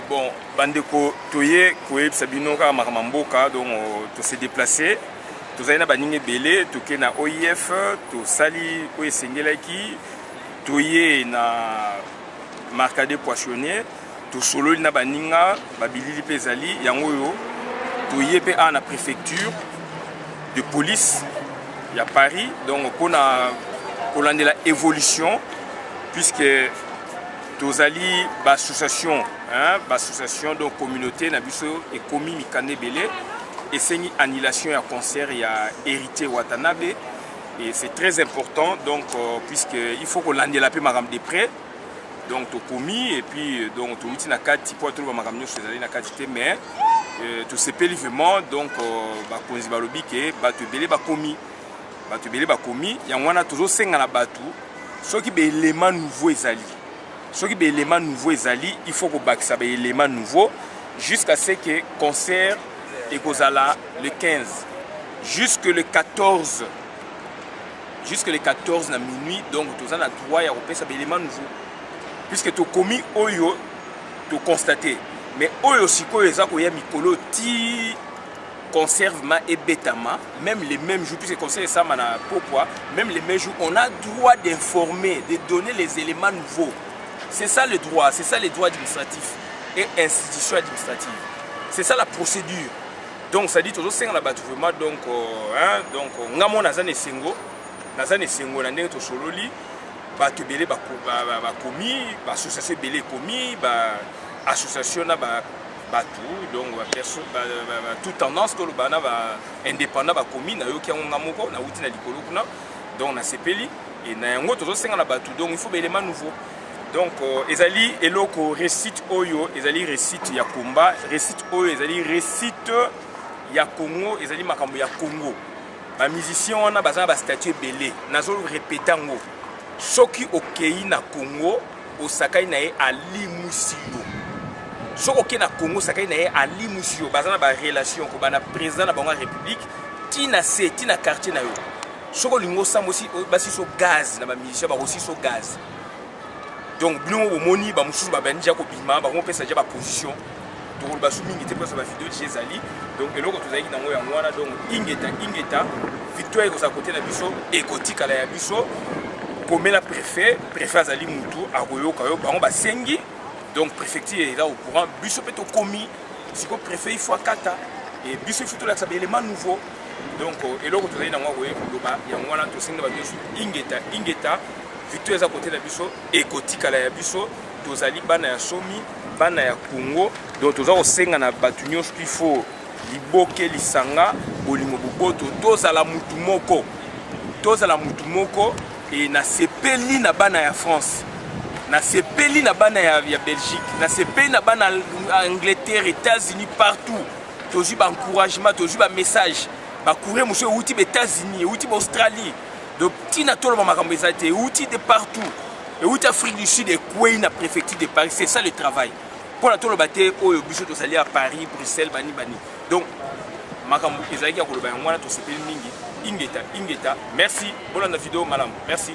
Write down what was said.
Bon, bandeko, toye koyebisa bino kaka makambo ya mboka. Donc tose déplace, tozali na baninga ebele, toke na OIF, tosali oyo esengelaki, toye na Marcadet Poissonnier, tosololi na baninga, babilili mpe ezali yango oyo. Toye mpe awa na préfecture de police ya Paris, donc mpona kolandela évolution, puisque tozali baassociation, hein, baassociation. Donc communauté na biso ekomi mikanda ebele, esengi annulation ya concert ya Héritier Watanabe, et c'est très important. Donc puisque il faut kolandela mpe makambo de près, donc tokomi. Et puis donc touti na kati mpo toloba makambo nyonso ezali na kati te, mais tosepeli vraiment. Donc bakonzi balobi ke bato ebele bakomi, bato ebele bakomi. Yango wana tozosenga na bato, soki baélément nouveau ezali, soki baélément nouveau ezali, il faut kobakisa baélément nouveau jusqu'à ce que concert ekozala le 15 jusque le 14, jusque le 14 na minuit. Donc toza na droit ya kopesa baélément nouveau, puisque tokomi oyo toconstate, mais oyo sikoyo eza koya mikolo ti concert vraiment ebetama, même les mêmes jours, puisque concert esama na pokwa, même les mêmes jours, on a droit d'informer, de donner les éléments nouveaux. C'est ça le droit, c'est ça les droits administratifs et institutions administratives, c'est ça la procédure. Donc ça dit, tozosenga na bato vraiment. Donc hein, donc nga mo naza na esengo, naza na esengo na ndenge tosololi. Bato ebele bakomi, baassociation ebele ekomi, baassociation na bato, donc toute tendance, toloba na baindépendant bakomi. Nayoki yango nga moko, nauti na likolo kuna, donc nasepeli. E na yango tozosenga na bato, donc il faut baélément nouveau. Donc ezali eloko réussite oyo, ezali réussite ya combat, réussite oyo ezali réussite ya Congo, ezali makambo ya Congo. Bamusicien wana baza na bastatut ebele. Nazorépéter yango, soki okei na Congo, osakani na ye, alimwisi yo. Soki okei na Congo, osakani na ye, alimwisi yo. Baza na barelation kobanda président na bango ya république, ntina se ntina quartier na yo. Soki olingi osamba, basiso gaz na bamusicien, bakosiso gaz. Donc bino mo bomoni, bamosusu babandi ja kobima, bakomopesa ja baposition. Tokoloba su mingi te mposa bavideo ti ezali. Donc eloko tozalaki nango yango wana. Donc ingeta, ingeta, victoire ekozala kote na biso, ekotikala ya biso. Komela préfet, préfet azali mutu akoyoka yo. Bango basengi, donc préfecture eza au courant. Biso mpe tokomi sikoyo, préfet il faut akata e biso, il faut tolakisa baélément nouveau. Donc eloko tozali nango akoye koloba yango wana. Tosengi na bato nyonso, ingeta, ingeta, victoire eza kote na biso, ekotikala ya biso. Tozali bana ya somi, bana ya Congo. Donc toza kosenga na bato nyonso, il faut liboke, lisanga, bolingo, boboto, tozala mutu moko, tozala mutu moko. E nasepeli na bana ya France, nasepeli na bana ya Belgique, nasepeli na bana Angleterre, États-Unis, partout. Tozwi baencouragement, tozwi bamessage, bacourrier mosusu euti baÉtats-Unis, euti baAustralie. Donc ntina toloba makambo eza te, euti de partout, euti Afrique du Sud, ekwei na préfecture de Paris. C'est ça le travail. Mpona toloba te oyo biso tozali ya Paris, Bruxelles, bani bani. Donc makambo ezalaki ya koloba yango wana. Tosepeli mingi. Ingeta, ingeta, merci. Bolanda video malamu, merci.